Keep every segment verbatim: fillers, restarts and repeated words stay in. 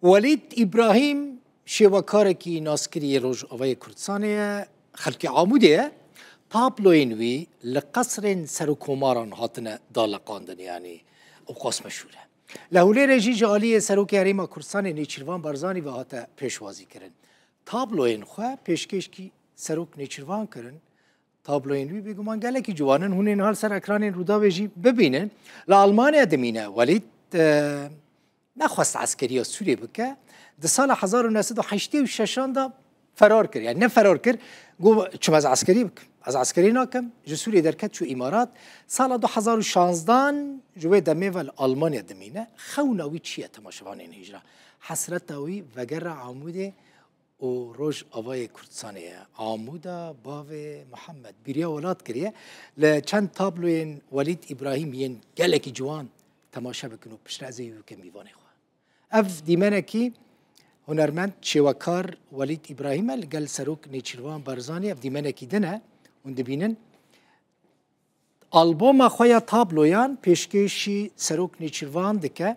Welîd Îbrahîm şêwekarekî naskirî yê Rojavayê Kurdistanê ye, xelkê Amûdê ye. Tabloyên wî li qesrên serokkomaran hatine daleqandin, yanî ewqas meşhûr e. Li Hewlêrê jî ji aliyê Serokê Herêma Kurdistanê Nêçîrvan Barzanî ve hate pêşwazî kirin. Tabloyên xwe pêşkêşkî Serok Nêçîrvan kirin. Tabloyên wî bêguman gelekî ciwan in. Hûn ê niha li ser ekranên Rûdawê jî bibînin. Li Almanya dimîne Welîd, e, nexwest eskeriya Sûriyê bike. Di sala hezar û neh sed û heştê û şeşan de ferar kir. Yani ne ferar kir, got, çima ez eskerî bikim? Ez eskerî nakim. Ji Sûriyê derket, çû Îmarat. Sala du hezar û şanzdan ji wê demê ve li Almanya dimîne. Xewna wî çi ye temaşevanên hêja? Hesreta wî vegera Amûdê û Rojavayê Kurdistanê ye. Amûda bavê Mihemed bîriya welat kiriye. Li çend tabloyên Welîd Îbrahîm yên gelekî ciwan temaşe bikin û piştre ez ê wî bikim mîvanê xwe. Ev dîmenekî hunermend, şêwekar Welîd Îbrahîm e, li gel Serok Nêçîrvan Barzanî ev dîmenekî din e. Hûn dibînin. Alboma xwe ya tabloyan pêşkêşî Serok Nêçîrvan dike.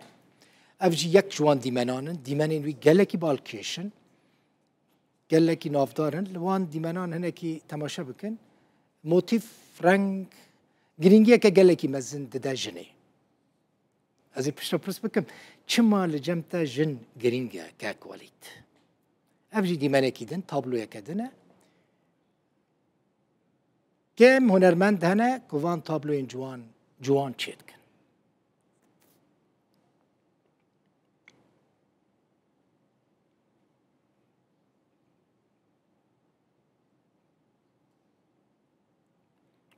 Ev jî yek ji wan dîmenan in. Dîmenên wî gelekî balkêş in. Gelekî navdar in. Li wan dîmenan hinekî temaşe bikin. Motîf, reng, girîngiyeke gelekî mezin dide jinê. Ez ê piştre pirs bikim, çima li cem te jin girîng e, kek Welîd? Ev jî dîmenekî din, tabloyeke din e. Kêm hunermend hene ku van tabloyên ciwan, ciwan çêdikin.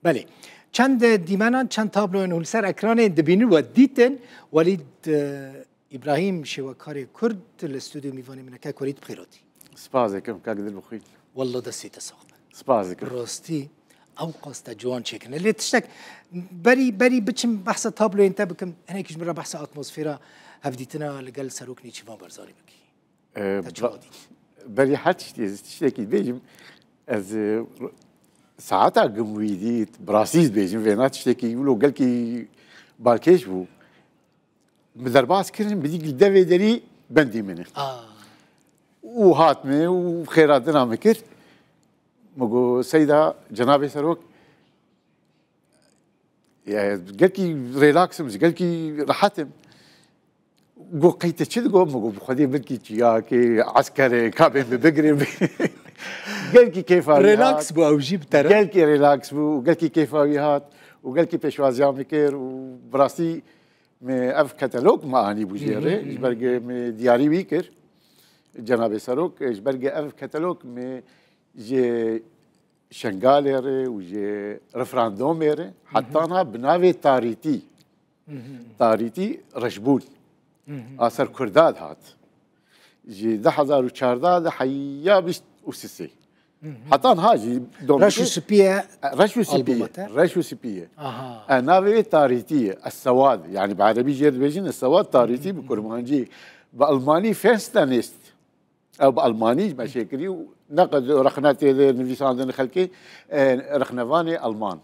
Belê. Çend dîmenan, çend tabloyên hûn li ser ekranê dibînin we dîtin. Welîd, e, Îbrahîm, şêwekarê Kurd, li stûdyo mîvanê min e. Kek Welîd, bi xêr hatî. Spas dikim, kak Dilbixwîn. Wallah destê te sax be. Spas dikim. Rastî, ew qas te ciwan çêkirine. Lê tiştek, berî, berî biçim behsa tabloyên te bikim, hinekî ji min re behsa atmosfera hevdîtina li gel Serok Nêçîrvan Barzanî bikî. E, Te çawa dît? Berî her tiştî, ez tiştekî bêjim, ez, e, saeta gim wî dît, bi rastî dibêjim, vêna tiştekî wilo gelkî balkêş bû. Min derbas kirin, min dî li devê derî bendî min e. Ah. Û hat min û xêra dina min kir. Min got, Seyda, Cenabê Serok, ya, gelkî relax im, gelkî rehet im. Got, qey te çi digot? Min got, bi Xwedê belkî çiyakê, eskerê, ka bên min bigirê. Gelkî kêfa wî hat. Relax bû ew jî bi te re? Gelkî relax bû, gelkî kêfa wî hat û gelkî pêşwaziya min kir û bi rastî me ev katalog me anî bû jê re. Ji ber ku me diyarî wî kir, Cenabê Serok, ji ber ku ev katalog me ji Şengalê re û ji referandomê re, heta niha bi navê Tarîtî, Tarîtî Reşbûn, a ser Kurda dihat. Ji du hezar û çardeh de heya bîst û sisê. Heta niha jî dom Reş û dike. Sipî ye. E, Reş û Sipî ye. Albuma te? Reş û Sipî ye. Aha. E, navê wê Tarîtî ye. Es-Sewad. Yani bi erebî jê dibêjin Es-Sewad, Tarîtî bi kurmancî. Bi almanî Fenster ist. Ew bi almanî me çêkirî û neqed rexne tê de nivîsandin xelkê, e, rexnevanê alman.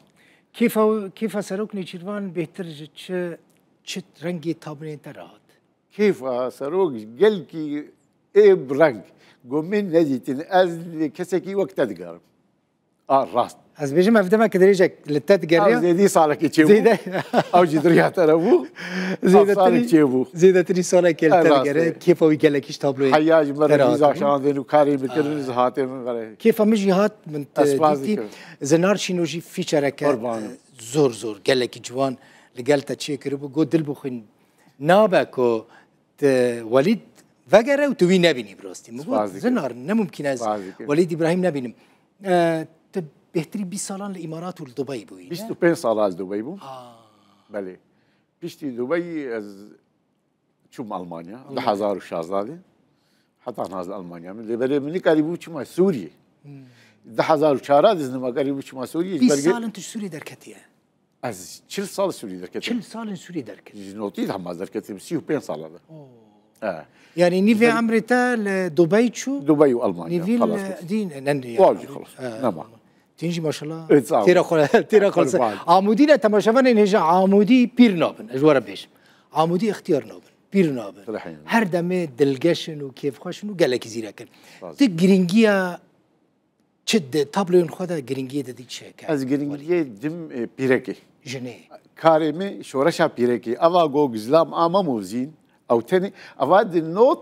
Kêfa, kêfa Serok Nêçîrvan bêhtir ji çi, çi rengê tabloyên te re hat? Kêfa Serok gelkî ê bi reng. Got, min nedîtin, ez li kesekî wek te digerim. A, rast. Ez bêjim, ev demeke dirêjek li te digeriya. Ew zêdî salekê çêbû. Zêde. Ew jî diriya te re bû. Zêdetirî, salek çêbû. Zêdetirî salekê li te digere. Kêfa wî gelekî ji tabloyê. Heya ji me re vîza şandin û karê min kirin, ji hatê min vere. Kêfa min jî hat, min te dîtî. Zinar Şîno jî featureke, e, zor zor, gelekî ciwan li gel te çêkiribû. Got, Dilbixwîn, nabe ku tu Welîd vegere û tu wî nebînî bi rastî. Min got, Zinar, ne mumkîn e ez Welîd Îbrahîm nebînim. E, tu bêhtirî bîst salan li Îmarat û li Dubey bûyî, ne? Bîst û pênc sala li Dubey bûm. Belê. Piştî Dubey ez çûm Almanya. Almanya. Du hezar û şazdeh de. Heta niha ez li Almanya me. Lê belê min nikarîbû çima Sûriyê. Du hezar û çar de ez nikarîbû çima Sûriyê. Bîst sal in tu ji Sûriyê derketiye. Ez çil sal Sûrî derketim. Çil sal in Sûrî derket. Ji notî de hema derketim, sî û pênc sala de. Oh. E. Yani nîvê emrê te li Dubey çû? Dubey û Almanya. Nîvî li dîn, ne, ne, Wa jî xelas. E, nema. Tîn jî maşallah. E, sağ ol. Têra xwe, têra xwe. Qurban. Amûdî ne temaşevanên hêja Amûdî pîr nabin. Ez were bêjim. Amûdî ixtiyar nabin. Pîr nabin. Her demê dilgeş in û kêfxweş in û gelekî zîrek in. Tu girîngiya çi di tabloyên xwe de girîngiyê didî çi heke? Ez girîngiyê dim, e, pîrekê. Jinê. Karê min şoreşa pîrekê. Eva go gizlam a Mem û Zîn, ew tenê, eva di not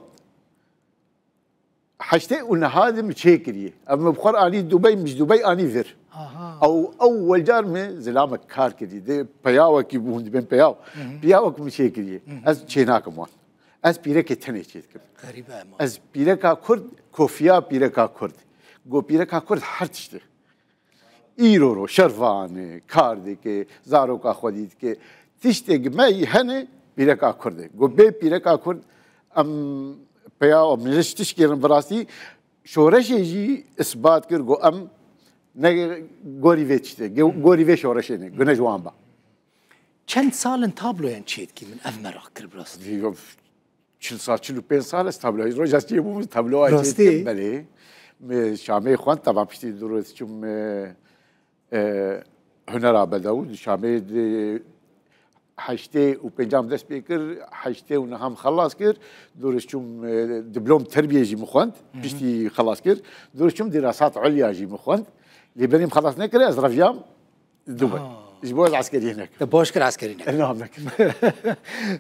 heştê û neha de min çêkiriye. Ev min bi xwe anî Dubey, min ji Dubey anî vir. Aha. Ew, ew welcar min zilamek kar kiriye. Di peyawekî bû, hûn dibên peyaw. Hı hı. Peyawek min çêkiriye. Hı hı. Ez çênakim wan. Ez pîrekê tenê çêdikim. Xerîbe ema. Ez pîreka Kurd, kofiya pîreka Kurd. Go pîreka Kurd her tiştê. Îro ro şervan e, kar dike, zaroka xwedî dike. Tiştê gi me yî hene pîreka Kurd e. Go bê pîreka Kurd em peya min ji tişt kirin bi rastî şoreşê jî isbat kir go em ne gorî vê tiştê, ge-, gorî vê şoreşê ne, gune ji wan ba. Çend sal in tabloyan çêdikî, min ev meraq kir bi rastî. Çil sal, çil û pênc sal ez tabloyê roja çêbûm, tabloya Rastî? çêdikim, belê. Me Şamê xwend, teva piştî du roj çûm, e, e, hunera bedew. Şamê di heştê û pêncam dest pê kir, heştê û neham xelas kir. Du roj çûm, e, diplom terbiyê jî min xwend, Hı hı. piştî xelas kir. Du roj çûm dirasat ulya jî min xwend. Lê berî min xelas nekir, ez reviyam Dubey. Aa. Ji bo ez eskeriyê nekim. Te baş kir eskerî nekim. Ena nekim.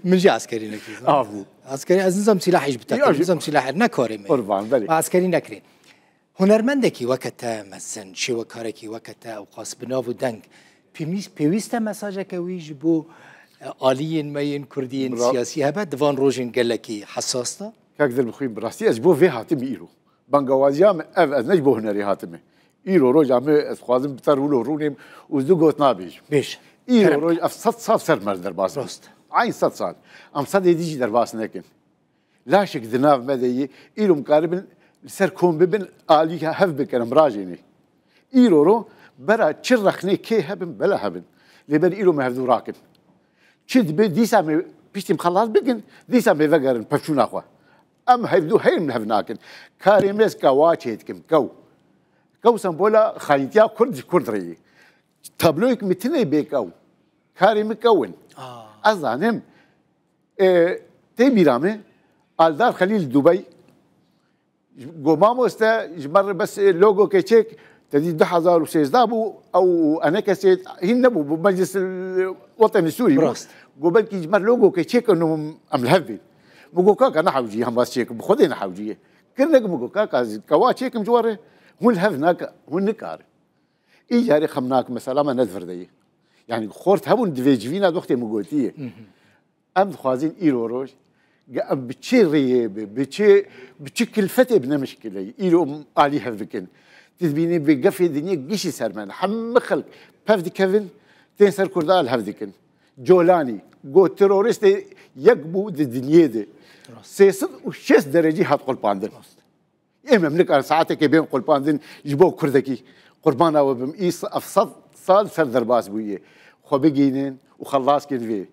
Min jî eskerî nekir. Av bû. Eskerî, ez nizam silahê jî bitekim. Ya, jî- Nizam silahê ne karê me. Qurban, belê. Ma eskerî nekirî. Hunermendekî weke te mezin, şêwekarekî weke te ewqas bi nav û deng, pêwîst, pêwîst e mesajeke wî ji bo, e, aliyên me yên kurdî yên Bra- siyasî hebe, di van rojên gelekî hesas de? Kek Dilbixwîn, bi rastî ez ji bo vê hatim îro. Bangewaziya min ev, ez ne ji bo hunerê hatime. Îro roja min ez dixwazim bi te rûlo rûnêm û ez du got nabêjim. Bêj. Îro Kerem. roj ev sed sal ser me derbas bû. Rast. Eyn sed sal. Em sedê dî jî derbas nekin. Laşek di nav me de yê, îro em karibin li ser kom bibin, alî hev bikin, em rajênê. Îro ro bera çi rexnê kê hebin, bela hebin. Lê ber îro me hevdû rakin. Çi dibe dîsa me piştî em xelas bikin, dîsa me vegerin pevçûna xwe. Em hevdû heyr min hev nakin. Karê me ez kewa çêdikim, kew. Kew sembola xayîtiya Kurd ji Kurd re ye. Tabloyek min tune bê kew. Karê min kew in. Aa. Ez zanim, e, tê bîra min, Aldar Xelîl Dubey, go mamoste, ji me re bes, e, logoke çêk, te dî du hezar û sêzdeh bû, ew enekesê hîn nebû, bû Meclis, e, Wetenî Sûrî bû. Rast. Go belkî ji me re logoke çêkin û em li hev bên. Min go kaka ne hewcî ye, em bas çêkin, bi Xwedê ne hewcî ye. Kirnek min go kaka ez kewa çêkim ji we re, hûn li hev nake, hûn nikarin. Îcarê xemnak mesela me ne di vir de ye. Yani xort hebûn di vê civîna doxtê min gotiye. Hı hı. Em dixwazin îro roj, ge em bi çi rêyê bi, bi çi, bi çi kilfetê bi ne mişkileyî, îro em alî hev bikin. Tu dibînî bi gefê dinyê gişî ser me ne. Hemî xelk pev dikevin, tên ser Kurda li hev dikin. Colanî, got terorîstê yek bû di dinyê de. Rast. Sê sed û şêst derecî hat qulpandin. Rast. Ê me em nikarin saetekê bên qulpandin ji bo Kurdekî. Qurbana we bim. Î s-, ev sed sal ser derbas bûye. Xwe bigihînin û xelas kin vê.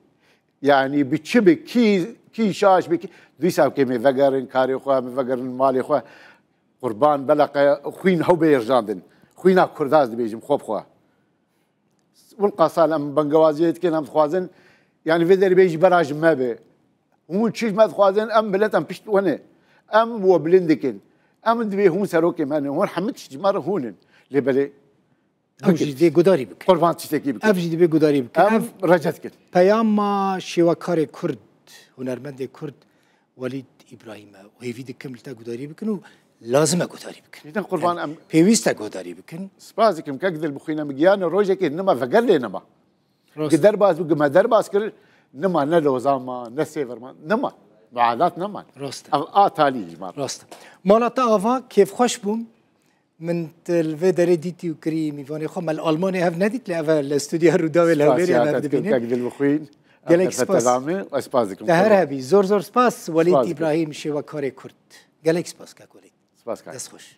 Yani bi çi bi kî, kî şaş bi kî, dîsa kê me vegerin karê xwe, me vegerin malê xwe. Qurban beleqe xwîn hew bê êrjandin. Xwîna Kurda ez dibêjim xwe bi xwe. Wilqa sal em bengewaziyê dikin, em dixwazin, yani vê derê bê jî bera ji me be. Hûn çi ji me dixwazin, em milet em pişt we ne. Em we bilind dikin. Em dibê hûn serokê me ne. Hûn hemî tişt ji me re hûn in. Lê belê Ew jî bikin. Dê gudarî bikin. Qurban tiştekî bikin. Ev jî dibê gudarî bikin. Em Ev rece dikin. Peyama şêwekarê Kurd, hunermendê Kurd, Welîd Îbrahîm e. Hêvî dikim li te gudarî bikin û lazim e gudarî bikin. Dîtin qurban Yani em pêwîst e gudarî bikin. Spas dikim kek Dilbixwîn, em giyanê rojekê nima veger lê nema. Rast. Gi derbas bû, gi me derbas kir, nima ne lozan ma, ne sêver ma, nima. Muadat neman. Rast e. Ev a talî ji me. Rast e. Mala te ava kêfxweş bûm. Min te li vê derê dîtî û kirî mîvanê xwe. Me li Almanyayê hev nedît, lê ev e li stûdyoya Rûdawê li Spas hewlêrê ya em te hev dikim, dibînin. Kek Dilbixwîn. Gelek Ev spas. Te dame, ez spas dikim. Te her hebî. Zor zor spas. Welîd Spas dikim. Îbrahîm, şêwekarê Kurd. Gelek spas kek Welîd. Spas kek. Dest xweş.